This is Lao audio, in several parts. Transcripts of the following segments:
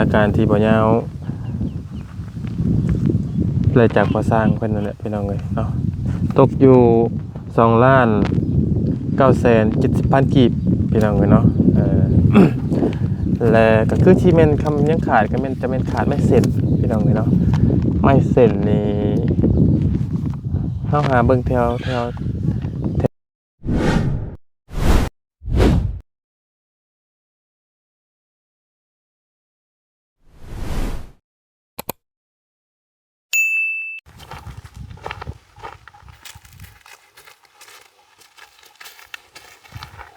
ອາການທີ່ບໍ່ຍາວ ໄລ່ຈາກພໍ່ຊ່າງເພິ່ນນັ້ນແຫຼະ ພີ່ນ້ອງເອີຍເນາະ, ຕົກຢູ່ສອງລ້ານເກົ້າແສນເຈັດສິບພັນກີບ ພີ່ນ້ອງເອີຍເນາະ. ເອີ ແລະກໍຄືທີ່ແມ່ນຄຳຍັງຂາດ ກໍແມ່ນ ຈະແມ່ນຂາດໄມ້ເສັ້ນ ພີ່ນ້ອງເອີຍເນາະ. ໄມ້ເສັ້ນນີ້ ເຮົາຫາເບິ່ງແຖວ ແຖວ ແຖວ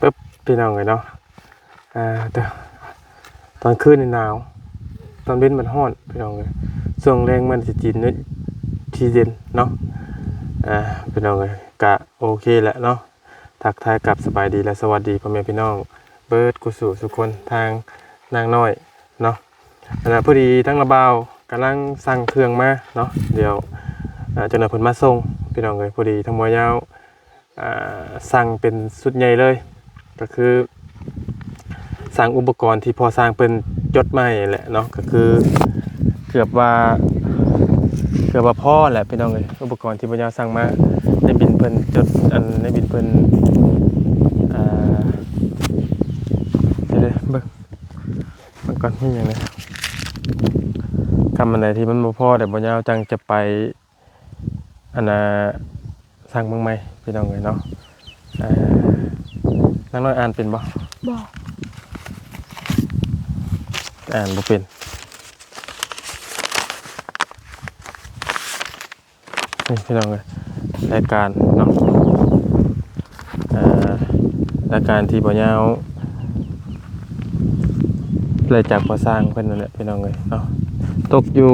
ປຶບ ພີ່ນ້ອງເອີຍເນາະ. ອ່າ ຕ- ຕອນຄືນນີ້ໜາວ ຕອນເວັນມັນຮ້ອນ ພີ່ນ້ອງເອີຍ. ຊ່ວງແລງມັນຊິເຢັນ ຊິເຢັນເນາະ. ອ່າ ພີ່ນ້ອງເອີຍ ກະໂອເຄແຫຼະເນາະ. ທັກທາຍກັບສະບາຍດີ ແລະ ສະຫວັດດີພໍ່ແມ່ພີ່ນ້ອງເບິດສູ່ສູ່ຄົນ ທາງນາງນ້ອຍເນາະ. ອັນນ່າ ພໍດີທາງລາວບ່າວກຳລັງສັ່ງເຄື່ອງມາເນາະ, ດຽວ ອ່າ ຈັກໜ່ອຍເພິ່ນມາສົ່ງ ພີ່ນ້ອງເອີຍ. ພໍດີທາງບ່າວຍາວ ອ່າ ສັ່ງເປັນຊຸດໃຫຍ່ເລີຍ ກໍຄືສັ່ງອຸປະກອນທີ່ພໍ່ຊ່າງເພິ່ນຈົດມາໃຫ້ແຫຼະເນາະ, ກໍຄືເກືອບວ່າ ເກືອບວ່າພໍແຫຼະ ພີ່ນ້ອງເອີຍ. ອຸປະກອນທີ່ບ່າວຍາວສັ່ງມາ ໃນບິນເພິ່ນຈົດ ອັນ ໃນບິນເພິ່ນ ອ່າ ເດີ ເບິ່ງ ເບິ່ງກ່ອນ ມີຫຍັງແດ່. ຄຳອັນໃດທີ່ມັນບໍ່ພໍ ດຽວບ່າວຍາວຈັ່ງຈະໄປ ອັນນ່າ ສັ່ງເບິ່ງໃໝ່ ພີ່ນ້ອງເອີຍເນາະ. ເອີ ນາງນ້ອຍອ່ານເປັນບໍ່? ບໍ່ ອ່ານບໍ່ເປັນ. ນີ້ ພີ່ນ້ອງເອີຍ ລາຍການເນາະ, ເອີ ລາຍການທີ່ບ່າວຍາວ ໄລ່ຈາກພໍ່ຊ່າງເພິ່ນນັ້ນແຫຼະ ພີ່ນ້ອງເອີຍເນາະ, ຕົກຢູ່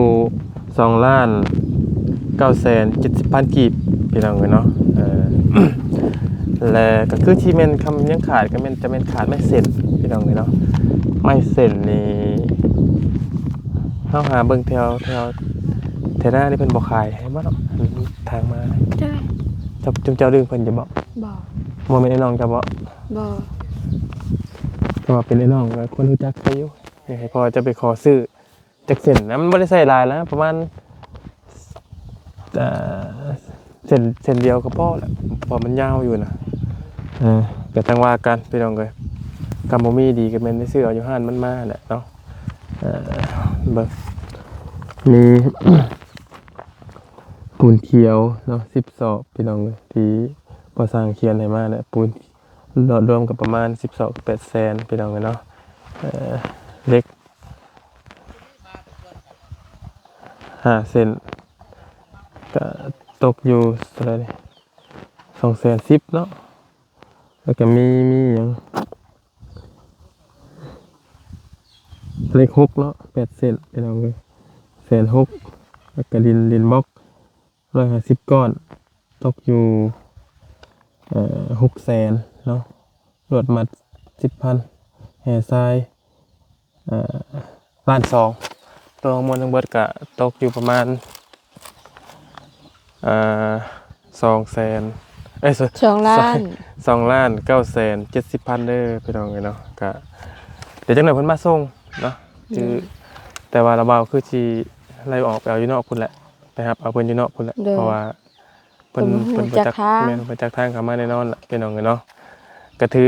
ສອງລ້ານເກົ້າແສນເຈັດສິບພັນກີບ ພີ່ນ້ອງເອີຍເນາະ. ເອີ ແລະກໍຄືທີ່ແມ່ນຄຳຍັງຂາດ ກໍແມ່ນ ຈະແມ່ນຂາດໄມ້ເສັ້ນ ພີ່ນ້ອງເອີຍເນາະ. ໄມ້ເສັ້ນນີ້ ເຮົາຫາເບິ່ງແຖວ ແຖວ ແຖວໜ້ານີ້ເພິ່ນບໍ່ຂາຍໃຫ້ບໍ່ເນາະ ທາງມາ. ເຈົ້າ ເຈົ້າ ເຈົ້າ ເຈົ້າດຶງເພິ່ນຢູ່ບໍ່? ບໍ່ ບໍ່ແມ່ນອ້າຍນ້ອງເຈົ້າບໍ່? ບໍ່ ແຕ່ວ່າເປັນອ້າຍນ້ອງ ກໍຄວນຮູ້ຈັກໃຜຢູ່. ໃຫ້ພໍ່ເຈົ້າໄປຂໍຊື້ຈັກເສັ້ນນະ, ມັນບໍ່ໄດ້ໃຊ້ຫຼາຍນະ ປະມານ ເອີ ເສັ້ນ ເສັ້ນດຽວກໍພໍແຫຼະ ເພາະມັນຍາວຢູ່ນະ. ເອີ ກໍຈັ່ງວ່າກັນ ພີ່ນ້ອງເອີຍ, ຄັນບໍ່ມີດີກໍແມ່ນໄດ້ຊື້ເອົາຢູ່ຮ້ານມັນມາແຫຼະເນາະ. ເອີ ເບິ່ງ ມີປູນຂຽວເນາະ ສິບສອບ ພີ່ນ້ອງເອີຍ, ທີ່ພໍ່ຊ່າງຂຽນໃຫ້ມາແຫຼະ, ປູນ ລວມ ລວມກໍປະມານສິບສອບແປດແສນ ພີ່ນ້ອງເອີຍເນາະ. ເອີ ເຫຼັກຫ້າເສັ້ນ ກໍຕົກຢູ່ເທົ່າໃດນີ້ ສອງແສນສິບເນາະ. ແລ້ວກໍມີ ມີຫຍັງ ເຫຼັກຫົກເນາະ ແປດເສັ້ນ ພີ່ນ້ອງເອີຍ ແສນຫົກ. ແລ້ວກໍດິນ ດິນບລັອກ ຮ້ອຍຫ້າສິບກ້ອນ ຕົກຢູ່ ເອີ ຫົກແສນເນາະ, ລວດມັດສິບພັນ, ແຮ່ຊາຍ ເອີ ລ້ານສອງ. ລວມທັງໝົດທັງເບິດກະຕົກຢູ່ປະມານ ເອີ ສອງແສນ ເອີຍ ສ- ສອງລ້ານ ສອງລ້ານເກົ້າແສນເຈັດສິບພັນເດີ ພີ່ນ້ອງເອີຍເນາະ. ກະດຽວຈັກໜ່ອຍເພິ່ນມາສົ່ງເນາະ ຄື ແຕ່ວ່າລາວບ່າວຄືຊິໄລ່ອອກໄປເອົາຢູ່ນອກພຸ້ນແຫຼະ, ໄປຮັບເອົາເພິ່ນຢູ່ນອກພຸ້ນແຫຼະ ໂດຍ ເພາະວ່າ ເພິ່ນ ເພິ່ນ ເພິ່ນບໍ່ຈັກທາງ ແມ່ນ ບໍ່ຈັກທາງເຂົ້າມາແນ່ນອນລະ ພີ່ນ້ອງເອີຍເນາະ. ກໍຖື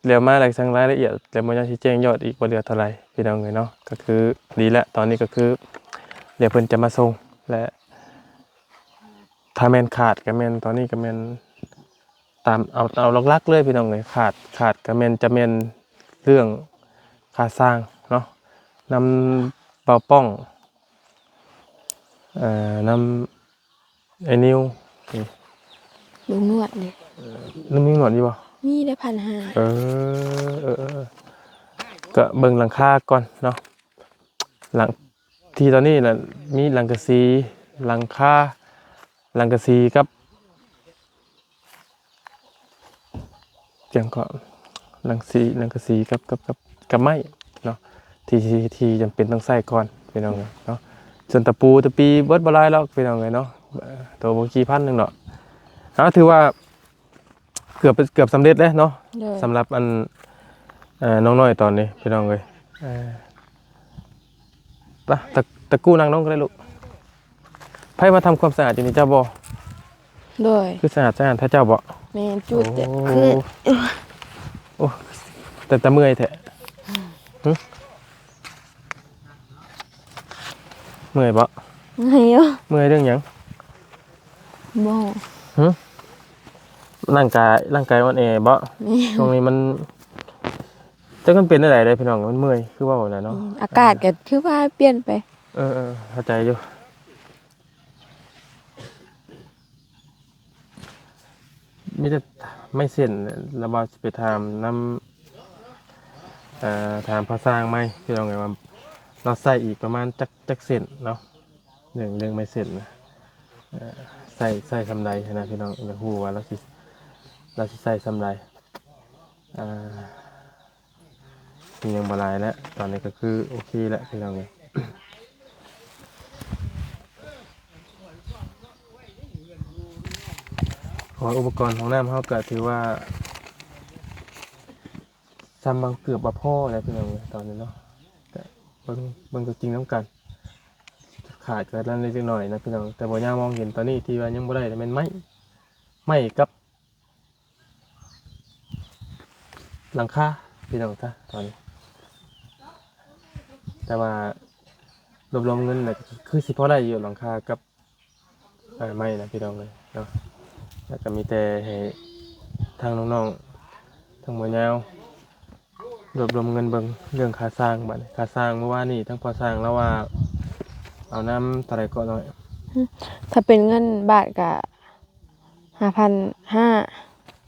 ແລ້ວມາແລ້ວທາງລາຍລະອຽດ ແລ້ວບໍ່ຍາກຊິແຈ້ງຍອດອີກວ່າເຫຼືອເທົ່າໃດ ພີ່ນ້ອງເອີຍເນາະ. ກໍຄືດີແລ້ວ ຕອນນີ້ກໍຄື ແລ້ວເພິ່ນຈະມາສົ່ງ ແລະ ຖ້າແມ່ນຂາດກໍແມ່ນ ຕອນນີ້ກໍແມ່ນ ຕາມ ເອົາ ເອົາຫຼັກໆເລີຍ ພີ່ນ້ອງເອີຍ, ຂາດ ຂາດກໍແມ່ນ ຈະແມ່ນເລື່ອງຄ່າສ້າງເນາະ ນຳບ່າວປ້ອງ ເອີ ນຳອ້າຍນິວ ນີ້ ລຸງໜວດເດ້ ເອີ ນຳລຸງໜວດຢູ່ບໍ່? ມີໄດ້ພັນຫ້າ ເອີ ເອີ ເອີ ກໍເບິ່ງຫຼັງຄາກ່ອນເນາະ. ຫຼັງ ທີ່ຕອນນີ້ນະ ມີສັງກະສີ ຫຼັງຄາ ສັງກະສີກັບ ຫຍັງເກາະ ສັງກະສີ ສັງກະສີກັບ ກັບ ກັບ ກັບໄມ້ເນາະ ທີ່ ທີ່ ທີ່ຈຳເປັນຕ້ອງໃຊ້ກ່ອນ ພີ່ນ້ອງເອີຍເນາະ. ສ່ວນຕະປູ ຕະປີ ເບິດບໍ່ຫຼາຍດອກ ພີ່ນ້ອງເອີຍເນາະ, ເອີ ໂຕບໍ່ກີ່ພັນໜຶ່ງດອກ. ເອົາ ຖືວ່າເກືອບ ເກືອບສຳເລັດແລ້ວເນາະ ໂດຍ ສຳລັບອັນ ເອີ ນ້ອງນ້ອຍຕອນນີ້ ພີ່ນ້ອງເອີຍ. ເອີ ເອີ ຕະ ຕະ ຕະກູ່ນັ່ງລົງກໍໄດ້ລູກ. ໃຜມາທຳຄວາມສະອາດຢູ່ນີ້ ເຈົ້າບໍ່? ໂດຍ. ຄືສະອາດສະອ້ານແທ້ ເຈົ້າບໍ່? ແມ່ນ ຈູດແຕ່ ໂອ້ ຄື ໂອ້ ແຕ່ ແຕ່ເມື່ອຍແທ້. ຫຶ? ເມື່ອຍບໍ່? ເມື່ອຍຢູ່. ເມື່ອຍເລື່ອງຫຍັງ? ບໍ່. ຫຶ? ຮ່າງກາຍ ຮ່າງກາຍອ່ອນແອບໍ່? ແມ່ນ. ຊ່ວງນີ້ມັນ ຈັກມັນເປັນແນວໃດເດ້ພີ່ນ້ອງ ມັນເມື່ອຍ ຄືເວົ້າແຫຼະເນາະ. ອືມ ອາກາດກໍຖືວ່າປ່ຽນໄປ. ເອີໆ ເຂົ້າໃຈຢູ່. ມີແຕ່ໄມ້ເສັ້ນ ລະວ່າຊິໄປຖາມນຳ ເອີ ຖາມພໍ່ຊ່າງໃໝ່ ພີ່ນ້ອງເອີຍ ວ່າລາວໃຊ້ອີກປະມານຈັກ ຈັກເສັ້ນເນາະ ເລື່ອງ ເລື່ອງໄມ້ເສັ້ນນະ ເອີ ໃຊ້ ໃຊ້ສ່ຳໃດຫັ້ນນະ ພີ່ນ້ອງ ຢາກຮູ້ວ່າລາວຊິ ລາວຊິໃຊ້ສ່ຳໃດ. ອ່າ ຍັງບໍ່ຫຼາຍແຫຼະ ຕອນນີ້ກໍຄືໂອເຄແຫຼະ ພີ່ນ້ອງເອີຍ. ເພາະວ່າອຸປະກອນຫ້ອງນ້ຳເຮົາກໍຖືວ່າສ່ຳວ່າເກືອບວ່າພໍແລ້ວ ພີ່ນ້ອງເອີຍ ຕອນນີ້ເນາະ. ກໍເບິ່ງ ເບິ່ງຕົວຈິງນຳກັນ ຂາດກໍລະເລັກລະນ້ອຍນະ ພີ່ນ້ອງ. ແຕ່ບໍ່ຍາມມອງເຫັນຕອນນີ້ທີ່ວ່າຍັງບໍ່ໄດ້ ແມ່ນໄມ້ ໄມ້ກັບ ຫຼັງຄາ ພີ່ນ້ອງຊະ ຕອນນີ້. ແຕ່ວ່າລວບລວມເງິນແລ້ວ ຄືຊິພໍໄດ້ຢູ່ ຫຼັງຄາກັບ ອ່າ ໄມ້ນະ ພີ່ນ້ອງເອີຍເນາະ. ແລ້ວກໍມີແຕ່ໃຫ້ທາງນ້ອງໆ ທາງໝໍຍາວ ລວບລວມເງິນເບິ່ງເລື່ອງຄ່າສ້າງ. ບາດນີ້ຄ່າສ້າງ ເມື່ອວານນີ້ທາງພໍ່ຊ່າງລາວວ່າເອົານຳເທົ່າໃດເກາະນ້ອຍ? ຖ້າເປັນເງິນບາດກະ ຫ້າພັນຫ້າ.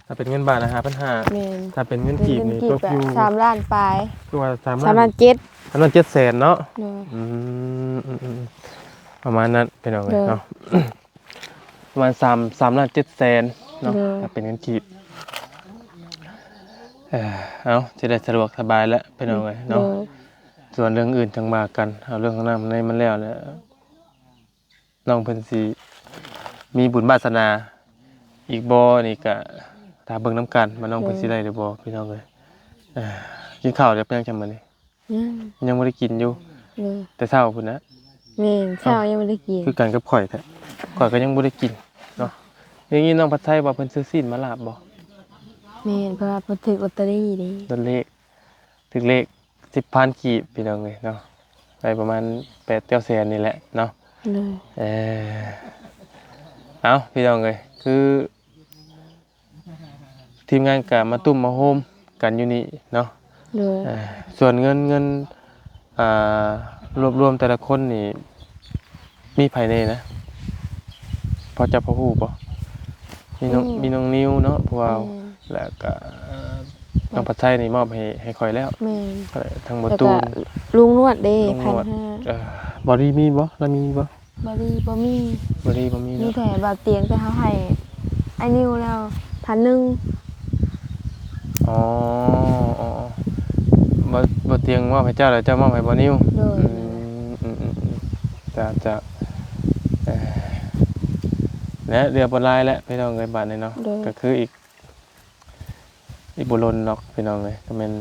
ຖ້າເປັນເງິນບາດນະ ຫ້າພັນຫ້າ. ແມ່ນ. ຖ້າເປັນເງິນກີບນີ້ ເປັນເງິນກີບ ຕົກຢູ່ ກໍສາມລ້ານປາຍ ຄືວ່າສາມລ້ານ ສາມລ້ານເຈັດ ສາມລ້ານເຈັດແສນເນາະ. ໂດຍ. ອືມ ອືມໆ ປະມານນັ້ນ ພີ່ນ້ອງເອີຍ ໂດຍ ເນາະ ປະມານສາມ ສາມລ້ານເຈັດແສນເນາະ. ໂດຍ. ຖ້າເປັນເງິນກີບ ເອີ ເອົາ ຈະໄດ້ສະດວກສະບາຍແລ້ວ ພີ່ນ້ອງເອີຍເນາະ. ໂດຍ. ສ່ວນເລື່ອງອື່ນຈັ່ງວ່າກັນ ເອົາເລື່ອງຂ້າງໜ້າມັນໃນມັນແລ້ວແລ້ວ ນ້ອງເພິ່ນຊິມີບຸນວາສະໜາອີກບໍ່ນີ້ ກະຖ້າເບິ່ງນຳກັນວ່ານ້ອງເພິ່ນ ໂດຍ ຊິໄດ້ຫຼືບໍ່ ພີ່ນ້ອງເອີຍ. ເອີ ກິນເຂົ້າແລ້ວໄປຍັງ ຈຳມື້ນີ້? ຍັງ ຍັງບໍ່ໄດ້ກິນຢູ່. ໂດຍ. ແຕ່ເຊົ້າພຸ້ນນະ? ແມ່ນ ເຊົ້າຍັງບໍ່ໄດ້ກິນ. ຄືກັນກັບຂ້ອຍແທ້ ຂ້ອຍກໍຍັງບໍ່ໄດ້ກິນເນາະ. ຢ່າງນີ້ນ້ອງພັດໄຊວ່າເພິ່ນຊື້ຊີ້ນມາລາບບໍ່? ແມ່ນ ເພາະວ່າເພິ່ນຖືກລອດຕະຣີເດ້ ລອດເລກ ຖືກເລກສິບພັນກີບ ພີ່ນ້ອງເອີຍເນາະ ໄດ້ປະມານແປດເກົ້າແສນນີ້ແຫຼະເນາະ. ໂດຍ. ເອີ ເອົາ ພີ່ນ້ອງເອີຍ ຄືທີມງານກະມາຕຸ້ມມາໂຮມກັນຢູ່ນີ້ເນາະ. ໂດຍ. ເອີ ສ່ວນເງິນ ເງິນ ອ່າ ລວບລວມແຕ່ລະຄົນນີ້ ມີໃຜແດ່ນະ? ພໍ ເຈົ້າພໍຮູ້ບໍ່? ມີນ້ອງ ອືມ ມີນ້ອງນິວເນາະ ເພາະວ່າ ແມ່ນ ແລ້ວກະ ເອີ ນ້ອງພັດໄຊນີ້ມອບໃຫ້ ໃຫ້ຂ້ອຍແລ້ວ. ແມ່ນ. ເອີ ທັງບໍ່ຕູນ ແລ້ວກະລຸງນວດເດ້ ລຸງນວດ ພັນຫ້າ. ເອີ ບໍ່ດີມີບໍ່? ລາວມີບໍ່? ບໍ່ດີບໍ່ມີ ບໍ່ດີບໍ່ມີເນາະ. ມີແຕ່ບ່າວຕຽງ ແຕ່ເຮົາໃຫ້ອ້າຍນິວແລ້ວພັນໜຶ່ງ. ອໍ ອໍ ອໍ ບ່າວ ບ່າວຕຽງມອບໃຫ້ເຈົ້າ ແລ້ວເຈົ້າມອບໃຫ້ບ່າວນິວ. ໂດຍ. ອືມ ອືມ ອືມ ອືມ ເຈົ້າ ເຈົ້າ ເອີ ແລະ ເຫຼືອບໍ່ຫຼາຍແລ້ວ ພີ່ນ້ອງເອີຍ ບາດນີ້ເນາະ. ໂດຍ. ກໍຄືອີກ ອີກບໍ່ດົນດອກ ພີ່ນ້ອງເອີຍ ກໍແມ່ນ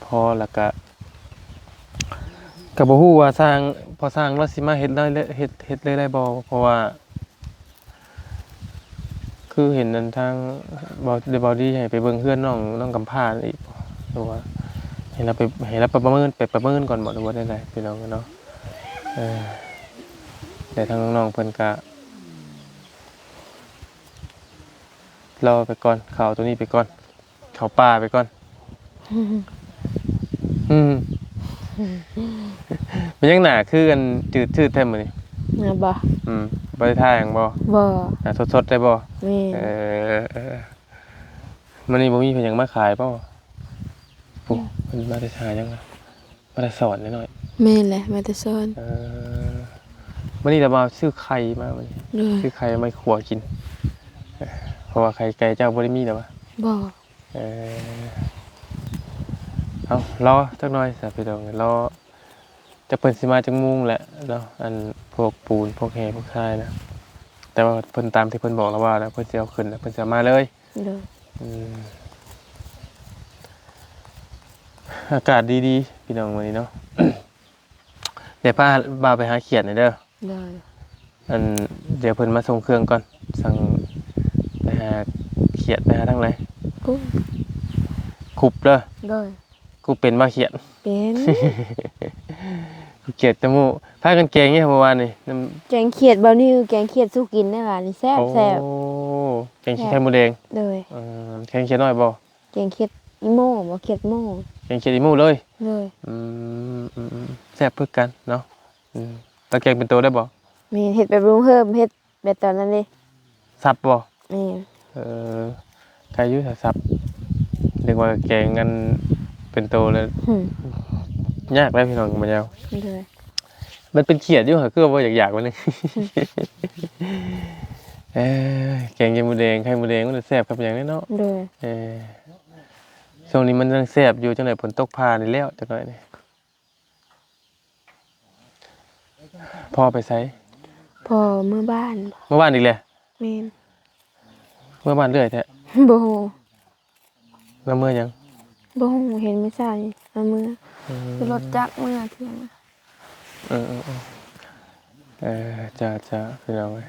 ພໍ ແລ້ວກະ ກໍບໍ່ຮູ້ວ່າຊ່າງ ພໍ່ຊ່າງລາວຊິມາເຮັດໄດ້ ເຮັດ ເຮັດເລີຍໄດ້ບໍ່? ເພາະວ່າ ຄືເຫັນອັນທາງ ເວົ້າ ເວົ້າດີໃຫ້ໄປເບິ່ງເຮືອນນ້ອງ ນ້ອງກຳພ້າອີກ ຫຼືວ່າໃຫ້ລາວໄປ ໃຫ້ລາວໄປປະເມີນ ໄປປະເມີນກ່ອນບໍ່ ຫຼືວ່າແນວໃດ ພີ່ນ້ອງເນາະ? ເອີ ແຕ່ທາງນ້ອງໆເພິ່ນກະ ລໍໄປກ່ອນ ເຂົ້າໂຕນີ້ໄປກ່ອນ ເຂົ້າປ່າໄປກ່ອນ. ອືມ ເປັນຫຍັງໜ້າຄືອັນຈືດໆແທ້ມື້ນີ້? ໜ້າບໍ່? ອືມ ບໍ່ໄດ້ທາຫຍັງບໍ່? ບໍ່. ໜ້າສົດໆໄດ້ບໍ່? ແມ່ນ. ເອີ ເອີ ມື້ນີ້ບໍ່ມີເພິ່ນຫຍັງມາຂາຍບໍ່? ໂອ້ ອືມ ເພິ່ນມາແຕ່ຫາຫຍັງ? ມາແຕ່ສອນນ້ອຍໆ. ແມ່ນແຫຼະ ມາແຕ່ສອນ. ເອີ ມື້ນີ້ລະວ່າຊື້ໄຂ່ມາມື້ນີ້. ໂດຍ. ຊື້ໄຂ່ມາຂົ້ວກິນ ເອີ ເພາະວ່າໄຂ່ໄກ່ເຈົ້າບໍ່ໄດ້ມີລະວ່າ? ບໍ່. ເອີ ເອົາ ລໍຈັກໜ່ອຍຊະພີ່ນ້ອງ ລໍ ຈັກເພິ່ນຊິມາຈັກໂມງແຫຼະເນາະ ອັນພວກປູນ ພວກແຮ່ ພວກຊາຍນະ. ແຕ່ວ່າເພິ່ນ ຕາມທີ່ເພິ່ນບອກລະວ່າລະ ເພິ່ນຊິເອົາຂຶ້ນລະ ເພິ່ນຊິເອົາມາເລີຍ. ໂດຍ. ອືມ ອາກາດດີໆ ພີ່ນ້ອງ ມື້ນີ້ເນາະ. ດຽວພາບ່າວໄປຫາຂຽດໜ່ອຍເດີ. ໂດຍ. ອັນ ດຽວເພິ່ນມາສົ່ງເຄື່ອງກ່ອນ ຈັ່ງໄປຫາຂຽດ ໄປຫາທາງໃດ? ກຸບ ກຸບເດີ. ໂດຍ. ກຸບເປັນບໍ່ຂຽດ? ເປັນ. ຂຽດຕະໝູ ພາກັນແກງຫຍັງເມື່ອວານນີ້? ນຳ ແກງຂຽດ ບ່າວນິວແກງຂຽດສູ່ກິນໄດ້ຫວານນີ້ ແຊບໆ. ໂອ້ ແກງຂຽດໄຂ່ມົດແດງ. ໂດຍ. ເອີ ແກງຂຽດນ້ອຍບໍ່? ແກງຂຽດອີໂມບໍ່? ຂຽດໂມ. ແກງຂຽດອີໂມເລີຍ? ໂດຍ. ອືມ ອືມ ອືມ ແຊບຄືກັນເນາະ. ອືມ ແລ້ວແກງເປັນໂຕໄດ້ບໍ່? ແມ່ນ ເຮັດແບບລຸງເຮີມ ເຮັດແບບຕອນນັ້ນເດ້. ສັບບໍ່? ແມ່ນ. ເອີ ໄກຢູ່ ສັບ ນຶກວ່າແກງອັນເປັນໂຕແລ້ວ. ຫືມ ຍາກແລ້ວພີ່ນ້ອງ ບໍ່ຍາວ. ໂດຍ. ມັນເປັນຂຽດຢູ່ ຄືວ່າບໍ່ຢາກຢາກມັນນີ້. ເອີ ແກງຂຽດມົດແດງ ໄຂ່ມົດແດງ ມັນແຊບຄັກຫຍັງເດ້ເນາະ. ໂດຍ. ເອີ ຊ່ວງນີ້ມັນຍັງແຊບຢູ່ ຈັ່ງໃດຝົນຕົກຟ້ານີ້ແລ້ວຈັກໜ້ອຍນີ້. ພໍ່ໄປໃສ? ພໍ່ເມືອບ້ານ. ເມືອບ້ານອີກແລ້ວ? ແມ່ນ. ເມືອບ້ານເລື້ອຍແທ້? ບໍ່ຮູ້. ລາວເມືອຫຍັງ? ບໍ່ຮູ້ ເຫັນມື້ເຊົ້ານີ້ລາວເມືອ. ອືມ ຂີ່ລົດຈັກເມືອທ່ຽງ. ເອີ ເອີ ເອີ ເອີ ຈ້າ ຈ້າ ພີ່ນ້ອງເອີຍ.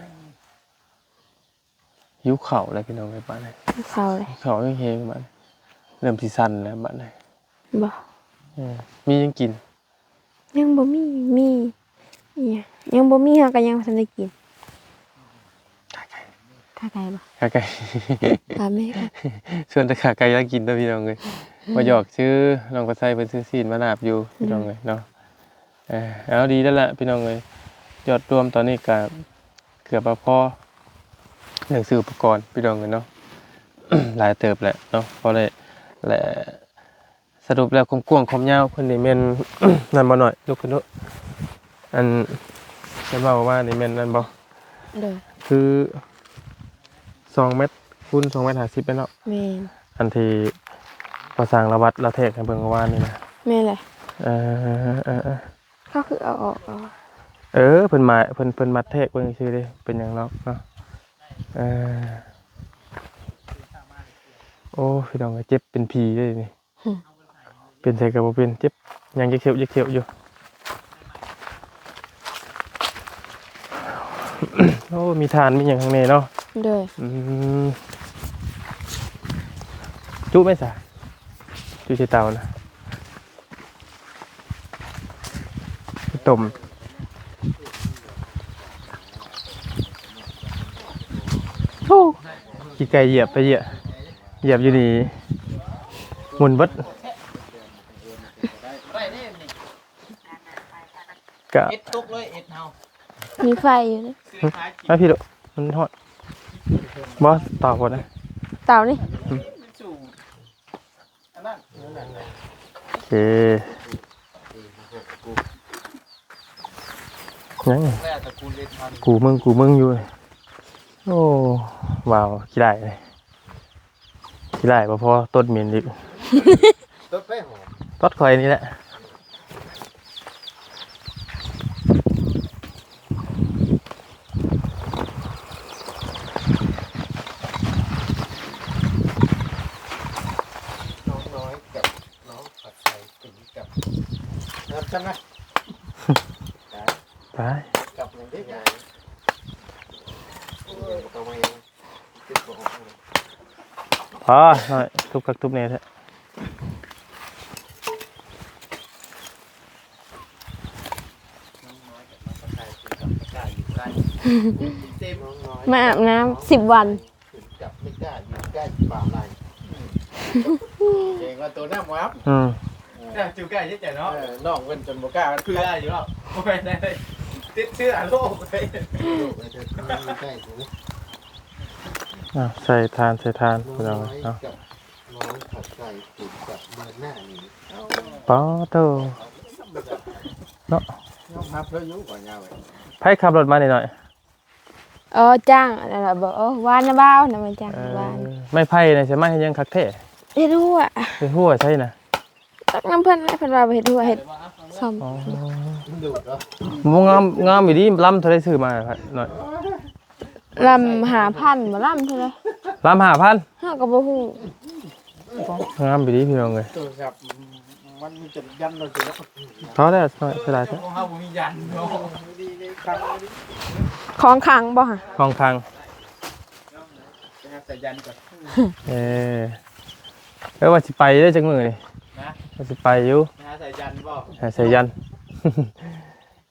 ຫິວເຂົ້າແລ້ວພີ່ນ້ອງເອີຍ ບາດນີ້. ຫິວເຂົ້າເລີຍ. ເຂົ້າແຮງໆ ບາດນີ້ ເລີ່ມຊິສັ່ນແລ້ວບາດນີ້. ບໍ່. ເອີ ມີຫຍັງກິນ? ຍັງບໍ່ມີ ມີອີຫຍັງ ຍັງບໍ່ມີ ເຮົາກໍຍັງບໍ່ທັນໄດ້ກິນ. ຂາໄກ່ ຂາໄກ່ບໍ່? ຂາໄກ່ ຖາມແມ່ກ່ອນ. ຊວນແຕ່ຂາໄກ່ລາວກິນເດີພີ່ນ້ອງເອີຍ. ບໍ່ຫຍອກຊື່ ນ້ອງປາໄຊເພິ່ນຊື້ຊີ້ນມາລາບຢູ່ ພີ່ນ້ອງເອີຍເນາະ. ເອີ ເອົາ ດີແລ້ວລະພີ່ນ້ອງເອີຍ. ຍອດລວມຕອນນີ້ກະເກືອບວ່າພໍເລື່ອງຊື້ອຸປະກອນພີ່ນ້ອງເອີຍເນາະ. ຫຼາຍເຕີບແຫຼະເນາະ ພໍໄດ້ແຫຼະ. ສະຫຼຸບແລ້ວຄວາມກວ້າງຄວາມຍາວເພິ່ນນີ້ແມ່ນ ນັ້ນບໍ່ນ້ອຍ ລຸກຂຶ້ນດູ. ອັນ ເພິ່ນເວົ້າວ່ານີ້ແມ່ນນັ້ນບໍ່? ໂດຍ. ຄືສອງແມັດຄູນສອງແມັດຫ້າສິບແມ່ນເນາະ? ແມ່ນ. ອັນທີ່ພໍ່ຊ່າງລາວວັດລາວແທກໃຫ້ເບິ່ງເມື່ອວານນີ້ນະ? ແມ່ນແຫຼະ. ເອີ ເອີ ເອີ ເຂົາຄືເອົາອອກເອົາ. ເອີ ເພິ່ນມາ ເພິ່ນ ເພິ່ນມັດແທກເບິ່ງຊື່ເດ້ ເປັນຫຍັງດອກເນາະ. ເອີ ໂອ້ ພີ່ນ້ອງເອີຍ ເຈັບເປັນຜີເດ້ນີ້. ຫືມ ເປັນໃສກໍບໍ່ເປັນ ເຈັບຫຍັງຈະເຂັວຈະເຂັວຢູ່. ໂອ້ ມີຖ່ານມີຫຍັງຂ້າງໃນເນາະ. ໂດຍ. ອືມ ຈຸແມ່ນຊະ ຈຸໃສ່ເຕົານະ. ຕົ້ມ ໂອ້ ຂີ້ໄກ່ຢຽບໄປຢຽບ ຢຽບຢູ່ນີ້ໝຸ່ນເບິດ. ກະ ເອັດຕົກເລີຍ ເອັດເຮົາ ມີໄຟຢູ່ເດ້. ມາພີ້ລູກ ມັນຮ້ອນ. ບໍ່ ເຕົາພຸ້ນນະ ເຕົານີ້. ອືມ ໂອເຄ ຍັງ ກູເບິ່ງ ກູເບິ່ງຢູ່. ໂອ້ ວ້າວ ຂີ້ຮ້າຍ ຂີ້ຮ້າຍບໍ່ພໍ ຕົດເໝັນອີກ. ຕົດໄປຫອມ ຕົດຂ້ອຍນີ້ແຫຼະ. ນ້ອງນ້ອຍກັບນ້ອງຜັດໄຊ ເປັນກັບ ເອີ ຊັ້ນນະ ໄປ ກັບເລີຍເດ້. ອໍ ນ້ອຍ ທຸບຄັກທຸບແນ່ແທ້. ມາອາບນ້ຳສິບວັນ ເກັ່ງວ່າໂຕນ້ຳບໍ່ອາບ. ອືມ ເອີ ຢູ່ໃກ້ເຮັດໃຈເນາະ. ເອີ ນ້ອງເພິ່ນຈົນບໍ່ກ້າ ເພື່ອຢູ່ເນາະ ບໍ່ແມ່ນໄດ້ຕິດເຊື້ອໂລກເລີຍ. ອ່າ ໃສ່ຖ່ານ ໃສ່ຖ່ານ ນ້ອງນ້ອຍເນາະ ກັບນ້ອງຜັດໄຊ ຕິດກັບເມືອໜ້ານີ້. ປາໂຕ ເນາະ ຍອມຮັບເລີຍຢູ່ບໍ່ຍາວເລີຍ. ໃຜຂັບລົດມານີ້ນ້ອຍ? ເອີ ຈ້າງອັນນັ້ນລະບໍ່ ເອີ ວານນະບ່າວນະ ມາຈ້າງ ເອີ ວານ. ໄມ້ໄຜ່ນະ ຊິມາເຮັດຫຍັງຄັກແທ້? ເຮັດຮົ້ວ ເຮັດຮົ້ວໃສນະ? ຈັກນຳເພິ່ນແຫຼະ ເພິ່ນວ່າບໍ່ເຮັດຮົ້ວ ເຮັດສ້ອມ. ອໍ ງາມ ງາມອີ່ຫຼີ. ລຳເທົ່າໃດຊື້ມານ້ອຍ? ລຳຫ້າພັນບໍ່ ລຳເທົ່າໃດ? ລຳຫ້າພັນ ເຮົາກໍບໍ່ຮູ້. ງາມອີ່ຫຼີພີ່ນ້ອງເອີຍ. ມັນມີຈັກຢັນເນາະ ເຈົ້າເນາະ. ພໍແລ້ວ ສະໜ້ອຍ ສະຫຼາຍແທ້. ຂອງເຮົາບໍ່ມີຢັນເນາະ. ຂອງຂັງບໍ່ຫະ? ຂອງຂັງ. ໄປຫາໃສ່ຢັນກ່ອນ. ເອີ ເອີ ວ່າຊິໄປເດ້ຈັກມື້ນີ້. ນະ? ວ່າຊິໄປຢູ່. ໄປຫາໃສ່ຢັນບໍ່? ຫາໃສ່ຢັນ.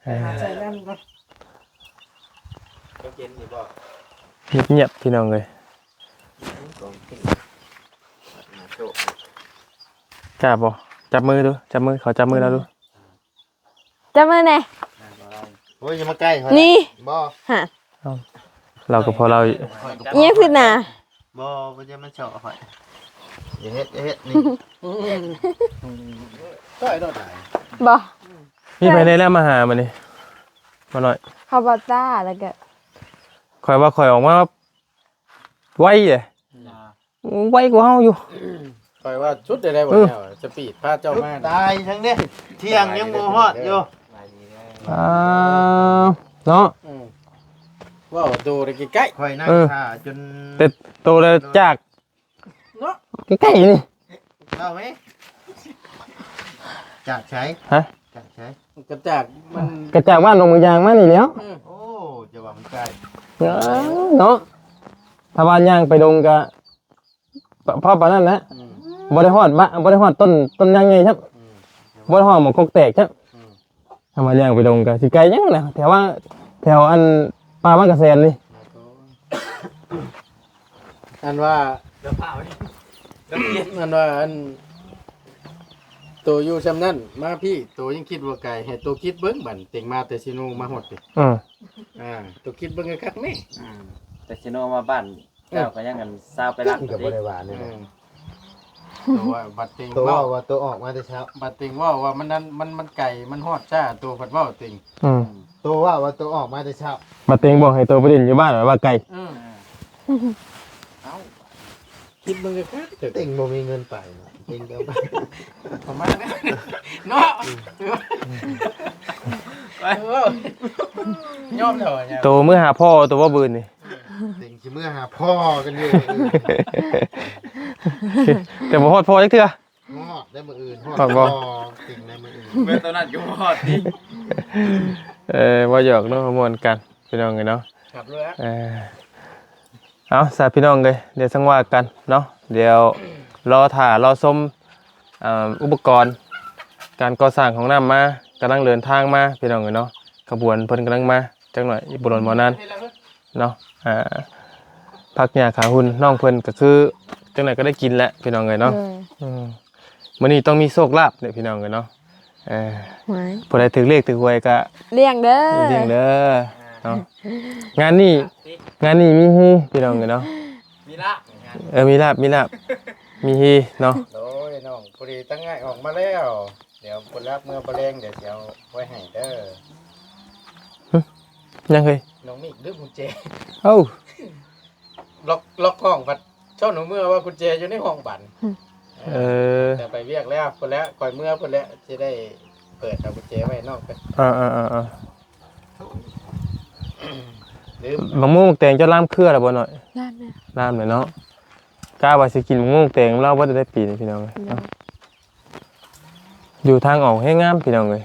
ເອີ ໃສ່ຢັນກ່ອນ. ເຈົ້າເຫັນຢູ່ບໍ່? ງຽບໆ ພີ່ນ້ອງເອີຍ. ກ້າບໍ່? ຈັບມືດູ ຈັບມື ຂໍຈັບມືລາວດູ. ຈັບມືແດ່. ໂອ້ຍ ຢ່າມາໃກ້ຂ້ອຍ ນີ້ ບໍ່. ຮະ ເອົ້າ ລາວກໍພໍລາວ ອີ່ຫຍັງຂຶ້ນໜ້າ? ບໍ່ ບໍ່ຈະມາເຈາະຂ້ອຍ. ຢ່າເຮັດ ຢ່າເຮັດ ນີ້ ຊ່ອຍໂດດ. ບໍ່ ມີໃຜແດ່ແລ້ວມາຫາມື້ນີ້ ບໍ່ນ້ອຍ? ເຂົາບໍ່ຕາ ແລ້ວກໍ ຂ້ອຍວ່າຂ້ອຍອອກມາໄວເດ້. ໄວກວ່າເຮົາຢູ່. ຂ້ອຍວ່າສຸດໄດ້ ໄດ້ບໍ່ແລ້ວ ສະປີດພາເຈົ້າມາ ຕາຍທັງເດ້. ທ່ຽງຍັງບໍ່ຮອດຢູ່. ອ່າ ເນາະ. ອືມ ເວົ້າໂຕໄດ້ໃກ້ໆ ຂ້ອຍນັ່ງ ເອີ ຖ້າຈົນ ແຕ່ໂຕລະຈາກ ເນາະ ໃກ້ໆ ນີ້. ເວົ້າໄໝ? ຈາກໃສ? ຮະ? ຈາກໃສ? ກະຈາກມັນ ກະຈາກບ້ານດອງບາງຢາງມານີ້ແຫຼ້ວ. ອືມ ໂອ້ ຈະວ່າມັນໄກ ເນາະ. ຖ້າວ່າຍ່າງໄປດົງກະ ພໍປານນັ້ນແຫຼະ. ອືມ ບໍ່ໄດ້ຮອດບະ ບໍ່ໄດ້ຮອດຕົ້ນ ຕົ້ນຍາງໃຫຍ່ຊ້ຳ. ອືມ ບໍ່ໄດ້ຮອດໝາກກົກແຕກຊ້ຳ. ອືມ ຖ້າວ່າຍ່າງໄປດົງກໍຊິໄກຫຍັງນະ ແຖວວ່າ ແຖວອັນປ່າບາງກະແສນນີ້. ອັນວ່າ ອັນວ່າອັນ ໂຕຢູ່ຊ່ຳນັ້ນ ມາພີ້ ໂຕຍັງຄິດວ່າໄກ ໃຫ້ໂຕຄິດເບິ່ງ ບັດເຕັງມາແຕ່ຊີໂນມາຮອດພີ້. ເອີ ອ່າ ໂຕຄິດເບິ່ງຄັກໆແມ້. ອືມ ແຕ່ຊີໂນມາບ້ານ ເຈົ້າກໍຍັງອັນຊາວໄປລັກ ມັນກໍບໍ່ໄດ້ວ່າແນວໃດ. ອືມ ໂຕວ່າບັດເຕັງ ໂຕເວົ້າວ່າໂຕອອກມາແຕ່ເຊົ້າ ບັດເຕັງເວົ້າວ່າມັນນັ້ນ ມັນ ມັນໄກ ມັນຮອດຊ້າ ໂຕພັດເວົ້າເຕັງ. ອືມ ໂຕເວົ້າວ່າໂຕອອກມາແຕ່ເຊົ້າ ບັດເຕັງບອກໃຫ້ໂຕໄປຫຼິ້ນຢູ່ບ້ານ ວ່າໄກ. ເອີ ເອົ້າ ຄິດເບິ່ງເດີ ເຕັງບໍ່ມີເງິນໄປເນາະ ເຕັງກໍປະມານນັ້ນເນາະ. ເອີ ຍອມແລ້ວ ໂຕເມືອຫາພໍ່ ໂຕບໍ່ບືນນີ້. ເຕັງຊິເມືອຫາພໍ່ກັນຢູ່. ແຕ່ບໍ່ຮອດພໍ່ຈັກເທື່ອ. ຮອດໄດ້ມື້ອື່ນ ຮອດ ຮອດບໍ່? ເຕັງໄດ້ມື້ອື່ນ ເມື່ອຕອນນັ້ນກໍບໍ່ຮອດຕິ. ເອີ ບໍ່ຫຍອກເນາະ ມ່ວນກັນ ພີ່ນ້ອງເອີຍເນາະ. ເອີ ເອົາຊະ ພີ່ນ້ອງເອີຍ ດຽວຈັ່ງວ່າກັນເນາະ. ດຽວລໍຖ້າລໍຊົມ ເອີ ອຸປະກອນການກໍ່ສ້າງຫ້ອງນ້ຳມາ ກຳລັງເດີນທາງມາ ພີ່ນ້ອງເອີຍເນາະ. ຂະບວນເພິ່ນກຳລັງມາ ຈັກໜ້ອຍອີກບໍ່ດົນບໍ່ນານເນາະ. ອ່າ ຜັກຫຍ້າຂາຫຸ່ນ ນ້ອງເພິ່ນກໍຄືຈັ່ງໃດກໍໄດ້ກິນແຫຼະ ພີ່ນ້ອງເອີຍເນາະ. ອືມ ມື້ນີ້ຕ້ອງມີໂຊກລາບເດ້ ພີ່ນ້ອງເອີຍເນາະ. ເອີ ຜູ້ໃດຖືກເລກຖືກຫວຍກໍລ້ຽງເດີ ລ້ຽງເດີເນາະ. ງານນີ້ ງານນີ້ມີຮີ ພີ່ນ້ອງເອີຍເນາະ. ມີລາບ ເອີ ມີລາບ ມີລາບ ມີຮີເນາະ. ໂດຍ ນ້ອງ ພໍດີຕັ້ງງ່າຍອອກມາແລ້ວ ດຽວບໍ່ລາບເມື່ອບໍ່ແລງ ດຽວຊິເອົາໄວ້ໃຫ້ເດີ. ຫຶ ຍັງເຮີຍ ນ້ອງມີກລືມກຸນແຈ. ເອົ້າ ລັອກ ລັອກຫ້ອງ ພັດຊອນຫົວເມືອວ່າກຸນແຈຢູ່ໃນຫ້ອງບັດ. ເອີ ແຕ່ໄປວຽກແລ້ວພຸ້ນແຫຼະ ຂ້ອຍເມືອພຸ້ນແຫຼະ ຊິໄດ້ເປີດເອົາກຸນແຈໄວ້ໃຫ້ນ້ອງເພິ່ນ. ເອີໆໆໆ ລືມ. ບັກມ່ວງບັກແຕງເຈົ້າລາມເຄືອແລ້ວບໍ່ນ້ອຍ? ລາມແລ້ວ ລາມແລ້ວເນາະ. ກະວ່າຊິກິນບັກມ່ວງແຕງ ລາວບໍ່ໄດ້ປີນີ້ ພີ່ນ້ອງເອີຍ. ໂດຍ ຢູ່ທາງອອກແຮງງາມ ພີ່ນ້ອງເອີຍ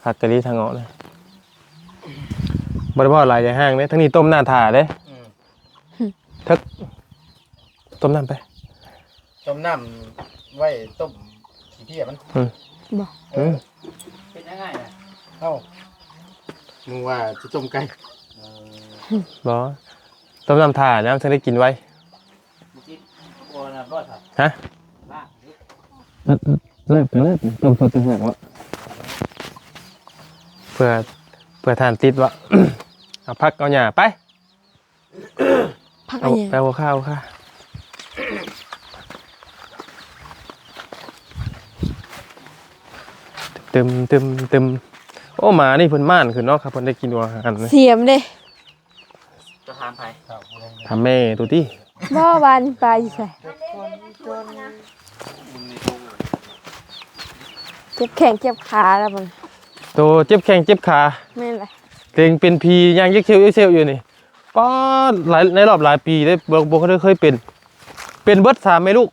ຄັກກະລີທາງອອກນະ. ບໍ່ໄດ້ເວົ້າຫຼາຍ ຢ່າຫ່າງເດ້ ທາງນີ້ຕົ້ມນ້ຳຖ້າເດ້. ອືມ ເຖິກ ຕົ້ມນ້ຳໄປ ຕົ້ມນ້ຳໄວ້ຕົ້ມຂີ້ເພຍມັນ. ອືມ ບໍ່ ເອີ ເຮັດງ່າຍໆນະ. ເອົ້າ ມຶງວ່າຊິຕົ້ມໄກ່. ເອີ ບໍ່ ຕົ້ມນ້ຳຖ້າ ນ້ຳຈັ່ງໄດ້ກິນໄວ. ບໍ່ກິນ ບໍ່ນະບໍ່ຊະ. ຮະ? ລາບ ເລີກ ເລີກ ຕົ້ມສົດຈັ່ງແຊບວະ. ເພື່ອ ເພື່ອທ່ານຕິດວະ. ເອົາຜັກເອົາຫຍ້າໄປ. ຜັກ ເອົາ ອັນຫຍັງ? ໄປຫົວຂ້າ ຫົວຂ້າ. ຕຶມ ຕຶມ ຕຶມ. ໂອ້ ໝານີ້ເພິ່ນມ່ານຂຶ້ນເນາະ ຄັບເພິ່ນໄດ້ກິນອາຫານ. ສຽມເດ້. ຈະຖາມໃຜ? ຖາມແມ່ໂຕຕິ. ບໍ່ວ່ານີ້ປາຢູ່ໃສ? ເຈັບແຂ້ງເຈັບຂາແລ້ວບັດນີ້. ໂຕເຈັບແຂ້ງເຈັບຂາ. ແມ່ນແຫຼະ. ເຕັງເປັນຜີຍ່າງເຈັກເຊວເຈັກເຊວຢູ່ນີ້. ປາດ ຫຼາຍ ໃນລອບຫຼາຍປີເດ້ ບໍ່ ບໍ່ເຄີຍເປັນ. ເປັນເບິດສາມແມ່ລູກ.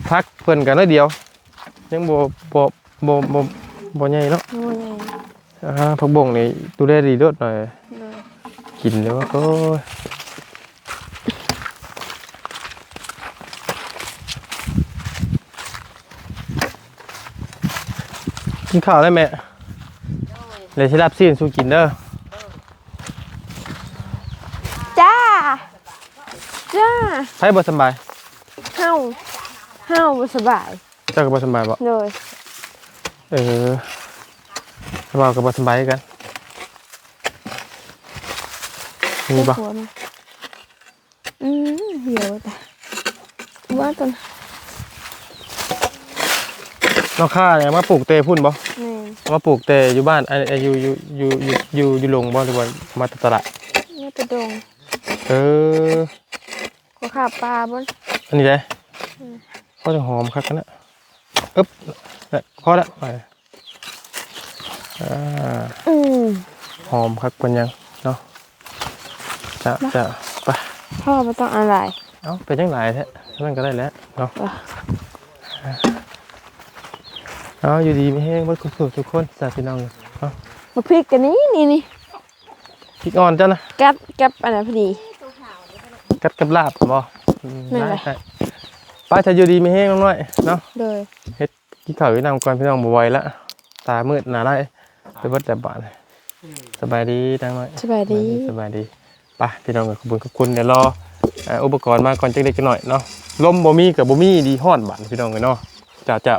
ຜັກເພິ່ນກໍໜ້ອຍດຽວ ຍັງບໍ່ ບໍ່ ບໍ່ ບໍ່ ບໍ່ໃຫຍ່ເນາະ. ບໍ່ໃຫຍ່. ອ່າ ຜັກບົ້ງນີ້ດູແລດີໂລດໜ້ອຍ. ໂດຍ. ກິນແລ້ວ ໂອ້ຍ ກິນຂ້າວແລ້ວແມ່. ແລ້ວຊິລາບຊີ້ນສູ່ກິນເດີ. ຈ້າ ຈ້າ. ໃຜບໍ່ສະບາຍ? ເຮົາ ເຮົາບໍ່ສະບາຍ. ເຈົ້າກໍບໍ່ສະບາຍບໍ່? ໂດຍ. ເອີ ສະບາຍກໍບໍ່ສະບາຍຄືກັນ. ມີບໍ່? ອືມ ດຽວຕາ ວ່າຕົ້ນ ນ້ອງຄ້າເອົາມາປູກແຕ່ພຸ້ນບໍ່? ແມ່ນ. ເອົາມາປູກແຕ່ຢູ່ບ້ານ ອັນ ຢູ່ ຢູ່ ຢູ່ ຢູ່ ຢູ່ ຢູ່ດົງບໍ່ ຫຼືວ່າເອົາມາແຕ່ຕະຫຼາດ? ມາແຕ່ດົງ. ເອີ ກໍຂ້າປ່າບໍ່? ອັນນີ້ເດ້. ອືມ ພໍຈະຫອມຄັກຫັ້ນນະ. ອຶບ ພໍແລ້ວ. ອ່າ ອືມ ຫອມຄັກປານຫຍັງເນາະ. ຈະ ມາ ຈະ ໄປ ພໍ ບໍ່ຕ້ອງເອົາຫຼາຍ. ເອົ້າ ເປັນຫຍັງຫຼາຍແທ້? ສ່ຳນັ້ນກໍໄດ້ແລ້ວເນາະ. ເອີ ເອົາ ຢູ່ດີມີແຮງເບິດທຸກຜູ້ທຸກຄົນຊະພີ່ນ້ອງເນາະ. ບັກພິກກໍນີ້ ນີ້ ນີ້ ພິກອ່ອນເຈົ້ານະ ກັດກັບອັນນັ້ນພໍດີ ກັດກັບລາບບໍ? ອືມ ແມ່ນແຫຼະ ໄດ້ ໄດ້ ໄປ ຖ້າຢູ່ດີມີແຮງນ້ອງນ້ອຍເນາະ. ໂດຍ. ເຮັດ ກິນເຂົ້າກິນນ້ຳກ່ອນພີ່ນ້ອງ ບໍ່ໄຫວລະ ຕາມືດໜ້າລາຍໄປເບິດແລ້ວບາດນີ້. ສະບາຍດີນາງນ້ອຍ. ສະບາຍດີ ສະບາຍດີ. ໄປພີ່ນ້ອງເອີຍ ຂອບຄຸນ ຂອບຄຸນ. ດຽວລໍ ເອີ ອຸປະກອນມາກ່ອນຈັກເລັກຈັກໜ້ອຍເນາະ. ລົມບໍ່ມີກໍບໍ່ມີ ດີຮ້ອນບາດນີ້ພີ່ນ້ອງເອີຍເນາະ. ເຈົ້າ ເຈົ້າ.